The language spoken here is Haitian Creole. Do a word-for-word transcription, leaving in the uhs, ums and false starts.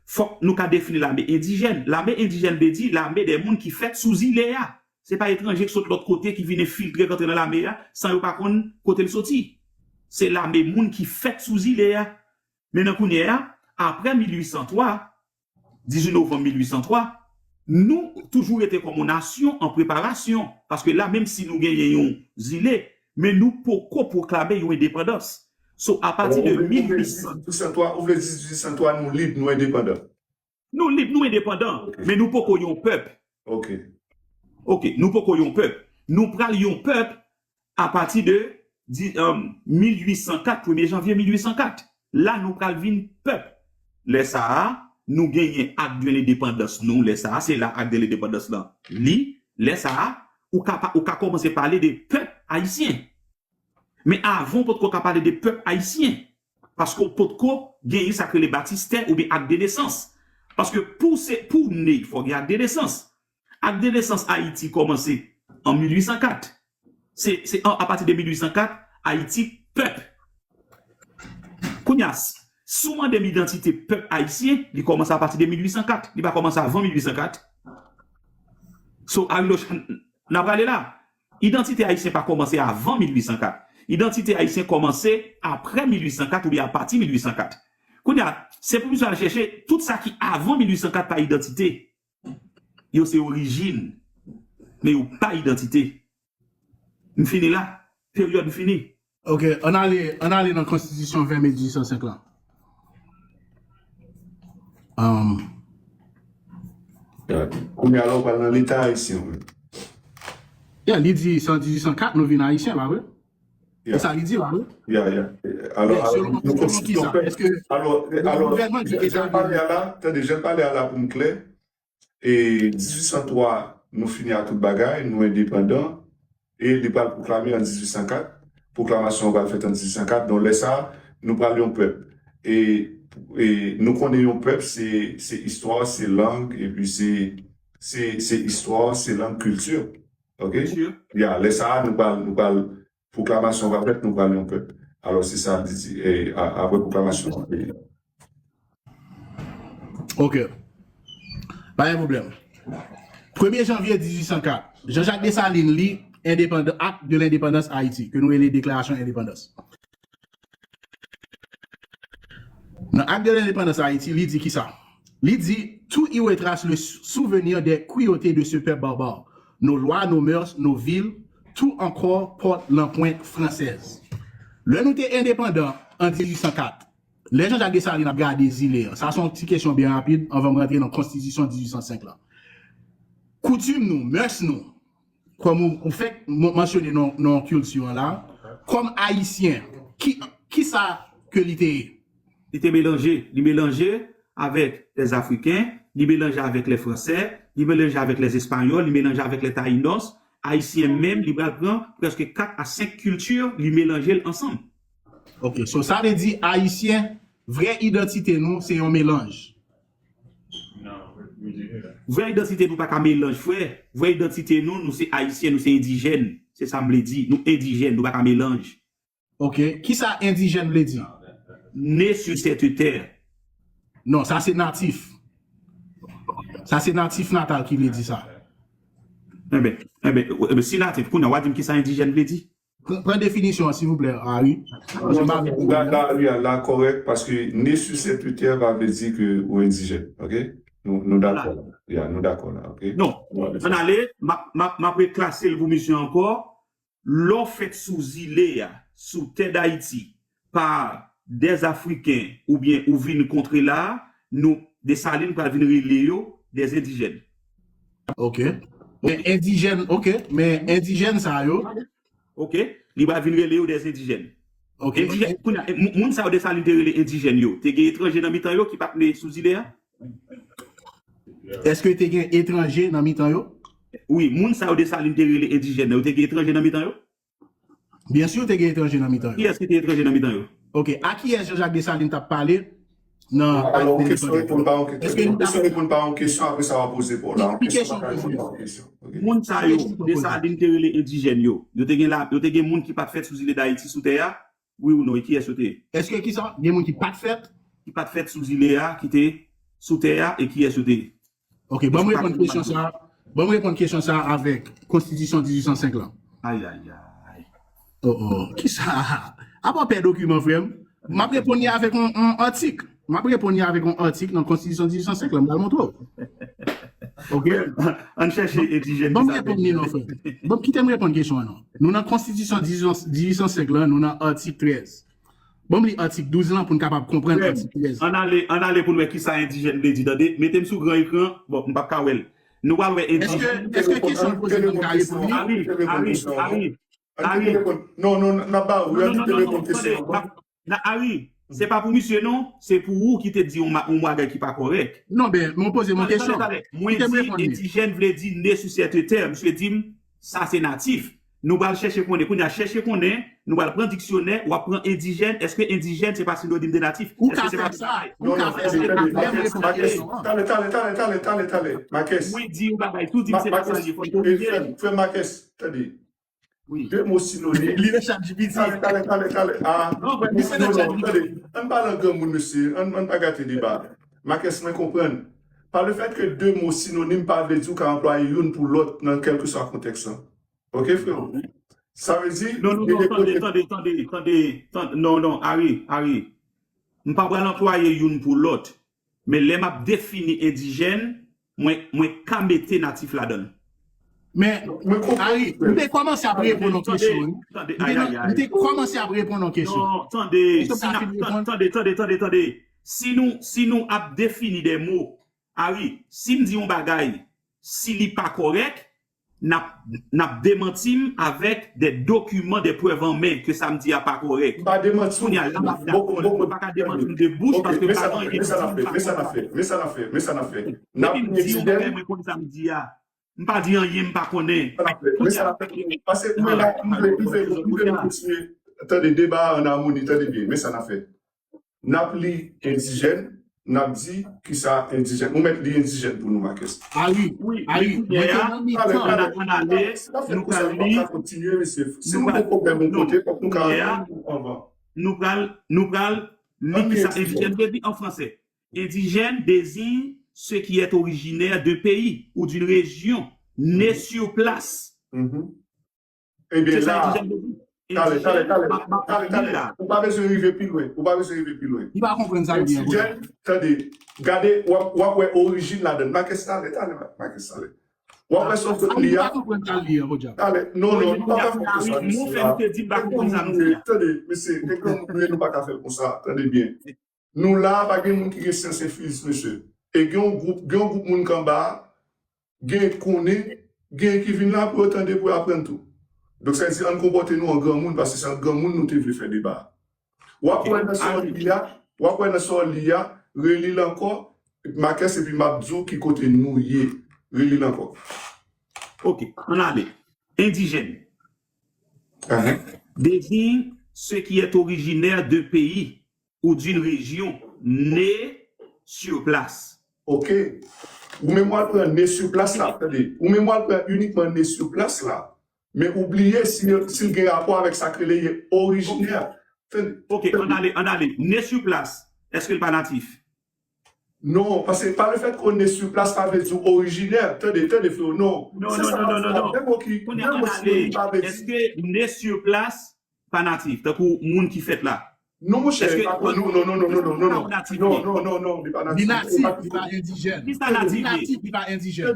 Fòk nou ka defini lame endijèn. Lame endijèn vle di lame de moun ki fèt sou zile a. Se pa etranje ki sot lòt kote ki vin enfiltre, k antre nan lame a, san yo pa konn kote l soti. Se lame moun ki fèt sou zile a. Men nan kounye a, apre mil uit san twa, dizuit novanm mil uit san twa, nou toujou rete kòm yon nasyon an preparasyon. Paske la, menm si nou genyen yon zile, men nou poko pwoklame yon endepandans. So, apati de mil uit san, ou vle di dizuit san twa, nou lib, nou endepandan. Nou lib, nou endepandan, men nou poko yon pèp. Ok. Ok, nou poko yon pèp. Nou pral yon pèp apati de di, um, mil uit san kat, premye janvye mil uit san kat. La, nou pral vin pèp. Lè sa a, nou genyen ak de lendepandans nou. Lè sa a, se la ak de lendepandans lan li. Lè sa a, ou ka, ou ka kòmanse pale de pèp ayisyen. Men avan, w potko ka pale de pèp ayisyen. Paske w potko genyen sa k rele batistè oubyen ak de nesans. Paske pou se, pou w ne, fò w gen ak de nesans. Ak de nesans Ayiti kòmanse an mil uit san kat. Se, se an, apati de mil uit san kat, Ayiti pèp. Kounye a, si w mande m idantite pèp ayisyen, li kòmanse apati de mil uit san kat. Li pa kòmanse avan mil uit san kat. So, Harry Loch, n ap prale la. Idantite ayisyen pa kòmanse avan mil uit san kat. Idantite ayisyen kòmanse apre mil uit san kat oubyen apati mil uit san kat. Kounye a, se pou misye al chèche tout sa ki avan mil uit san kat pa idantite. Yo se orijin, men yo pa idantite. M fini la. Peryòd m fini. Ok, ann ale, ann ale nan konstitisyon ven me dizuit san senk lan. Um, Kounye a la, ou pral nan Leta ayisyen, wi. Yeah, li di se an dizuit san kat nou vin ayisyen, pa vre? E sa li di, pa vre? Yeah, yeah. Alò, alò, nou konstitisyon fè. Alò, alò, jan l pale a la, tande, jan l pale a la pou m klè, e dizuit san twa, nou fini ak tout bagay, nou endepandan, e li pral pwoklame an dizuit san kat, pwoklamasyon an pral fèt an dizuit san kat, donk lè sa a, nou pral yon pèp. E, e nou konnen yon pèp, se, se istwa, se lang, epi se, se, se istwa, se lang, kilti. Ok? Ya, lè sa a, nou pral, nou pral, pwoklamasyon an pral fèt, nou pral yon pèp. Alò, se sa l di, e, a, apre pwoklamasyon an. Ok. Pa gen pwoblèm. Premye janvye dizuit san kat, Jean-Jacques Dessalines li endepandan, Acte de l'Indépendance Haïti, ke nou rele Deklarasyon Endepandans. Nan Acte de l'Indépendance Haïti, li di kisa? Li di, tout y retrace le sou- souvenir des cruautés de ce peuple barbare. Nos lois, nos mœurs, nos villes, tout encore porte l'empreinte française. Lè nou te endepandan an dizuit san kat, lè Jean-Jacques Dessalines ap gade zile an, sa se yon ti kesyon byen rapid anvan m rantre nan konstitisyon dizuit san senk lan. Koutim nou, mœurs nou, kòm ou, ou fèk m- mansyone nan, nan kilti an la, kòm ayisyen, ki, ki sa ke li te ye? Li te melanje, li melanje avèk lè Afriken, li melanje avèk lè Fransè, li melanje avèk lè Espanyòl, li melanje avèk lè Tayinos, Ayisyen menm, li pral pran prèske kat a senk kilti, li melanje l ansanm. Ok, so sa vle di Ayisyen, vrè idantite nou, se yon melanj. Vrè idantite nou pa ka melanj, frè. Vrè idantite nou, nou se Ayisyen, nou se endijèn. Se sa m vle di. Nou endijèn, nou pa ka melanj. Ok, kisa endijèn vle di? Né sur cette terre. Non, sa se natif. Sa se natif natal ki vle di sa. Enben, enben, enben, si natif, kounye a, w a di m kisa endijèn vle di? Pran, pran definisyon an, silvouplè, Harry. Paske m pa vle Gad Harry a la kòrèk, paske né sur cette terre pa vle di ke ou endijèn, ok? Nou, nou dakò la. Ya, nou dakò la, ok? Non, ann ale, m ap, m ap, m ap reklase l pou misye ankò. Lè w fèt sou zile a, sou tè Dayiti, pa dè Afriken oubyen ou vin kontre la, nou, Desalin pral vin rele yo dè endijèn. Ok. Men endijèn, ok. Men endijèn sa yo. Ok. Li pral vin rele yo dè endijèn. Ok. Endijèn, kounye a, moun sa yo Desalin te rele endijèn yo, te gen etranje nan mitan yo ki pa t ne sou zile a? Èske te gen etranje nan mitan yo? Wi, moun sa yo Desalin te rele endijèn nan, yo te gen etranje nan mitan yo? Byen si, te gen etranje nan mitan yo. Kiyès ki te etranje nan mitan yo? Ok, a kiyès Jean-Jacques Dessalines t ap pale nan Acte de l'Indépendance? Èske nou dakò? Kesyon reponn pa yon kesyon, apre sa w a poze pou w la. Yon kesyon pa ka reponn pa yon kesyon. Moun sa yo, Desalin te rele endijèn yo. Yo te gen la, yo te gen moun ki pa t fèt sou zile Dayiti, sou tè a? Wi ou non, e kiyès yo te ye? Èske kisa? Gen moun ki pa t fèt? Ki pa t fèt sou zile a, ki te sou tè a e kiyès yo te ye. Ok, ban m reponn kesyon sa. Ban m reponn kesyon sa avèk Konstitisyon dizuit san senk lan. Ay, ay, ay. Oh, oh. Ki sa? Apa pè dokiman, frè m? M ap reponn li avèk yon, yon atik. M ap reponn li avèk yon atik nan Konstitisyon dizuit san senk lan. M pral montre w. Ok? Ann chèche endijèn. Ban m reponn li non, frè. Ban m kite m reponn kesyon an non. Nou nan Konstitisyon dizuit san senk lan, nou nan atik trèz. Ban m li atik douz lan pou n kapab konprann atik trèz. Ann ale, ann ale pou n wè kisa endijèn vle di, tande. Mete m sou gran ekran. Bon, m p ap ka wè l. Nou pral wè endijèn. Èske kesyon l poze m ka reponn li? Ari, Ari, Ari. Ann kite reponn. Non, non, n ap ba ou. Ann kite reponn kesyon an. Nan Ari, se pa pou misye non, se pou ou ki te di yon bagay ki pa kòrèk. Non, ben, mwen poze mwen kesyon. Mwen di endijèn vle di né sur cette terre. Misye di m sa se natif. Nou pral chèche konnen. Kounye a chèche konnen, nou pral pran diksyonè, w ap pran endijèn. Èske endijèn se pa sinonim de natif? Ou ka fè sa. Ou ka fè sa. Talè, talè, talè, talè, talè, talè. Makès. Mwen di yon bagay, tou di m se pa sa l ye, fò l korije. Frè Makès, tande. De mo sinonim. Li nan ChatGPT. Talè, talè, talè, talè. Ah, non, mwen, li se nan ChatGPT. Ann pale an granmoun, mesye. Ann pa gate deba. Makès, mwen konprann. Pa le fèt ke de mo sinonim pa vle di ou ka anplwaye youn pou lòt nan kèlkeswa kontèks lan. Ok, frè? Sa vle di. Non, non, non, tande, tande, tande, tande. Non, non, Ari, Ari. M pa pral anplwaye youn pou lòt. Men lè m ap defini endijèn, mwen, mwen ka mete natif ladan l. Men, Ari, m te kòmanse ap reponn yon kesyon. M te kòmanse ap reponn yon kesyon. Non, tande, tande, tande, tande, tande. Si nou, si nou ap defini de mo, Ari, si m di yon bagay, si li pa kòrèk, n ap, n ap demanti m avèk de dokiman, de prèv an men ke sa m di a pa kòrèk. M pa demanti w. Kounye a la, m ap dakò. Mwen pa ka demanti m de bouch paske m pa gen anyen pou di m pa konprann. Men sa n ap fè, men sa n ap fè. N ap Depi m di yon bagay, mwen konn sa m di a. M pa di anyen m pa konnen. Men sa n ap fè. Paske mwen la, m vle, m vle, m vle nou kontinye. Tande, deba an amoni, tande byen, men sa n ap fè. N ap li endijèn, n ap di kisa endijèn. Ou mèt li endijèn pou nou, Makès. Ari, Ari, mwen te nan mitan. Ann ale, nou pral li. Si nou gen pwoblèm yon kote, fòk nou ka anvan. Nou pral, nou pral li kisa endijèn vle di an fransè. Indigène désigne ce qui est originaire d'un pays ou d'une région, né sur place. Ebyen la, talè, talè, talè, talè, talè. Ou pa bezwen rive pi lwen. Ou pa bezwen rive pi lwen. Li pa konprann sa l di an. Endijèn, tande, gade, w ap, w ap wè orijin ladan l. Makès talè, talè, Makès talè. W ap wè sa w sot li a. Li pa konprann sa l di an, podyab. Talè, non, non, nou pa ka fè konsa, mesye. Tande, mesye, gen granmoun nou ye, nou pa ka fè l konsa. Tande byen. Nou la, pa gen moun ki gen syans enfiniz, mesye. E gen yon gwoup, gen yon gwoup moun k anba a, gen konnen, gen ki vin la pou yo tande, pou yo aprann tou. Donk, sa vle di, ann konpòte nou an granmoun, paske se an granmoun nou te vle fè deba a. W ap wè nan sa w li a, w ap wè nan sa w li a, reli l ankò, Makès, epi m ap di w ki kote nou ye. Reli l ankò. Ok, ann ale. Endijèn. Désigne ce qui est originaire d'un pays ou d'une région né sur place. Ok. Ou menm w al pran né sur place la, tande. Ou menm w al pran inikman né sur place la. Men ou bliye si, si l gen rapò avèk sa k rele ye orijinè. Ok, ann ale, ann ale. Né sur place, èske l pa natif? Non, paske pa le fèt ke w né sur place pa vle di w orijinè. Tande, tande, freo, non. Non, non, non, non, non. De mo ki, de mo sinonim pa vle di. Èske né sur place pa natif? Tankou moun ki fèt la. Non, monchè, non, non, non, non, non, non, non, non, non, non, non, li pa natif. Li natif, li pa endijèn. Li natif, li pa endijèn.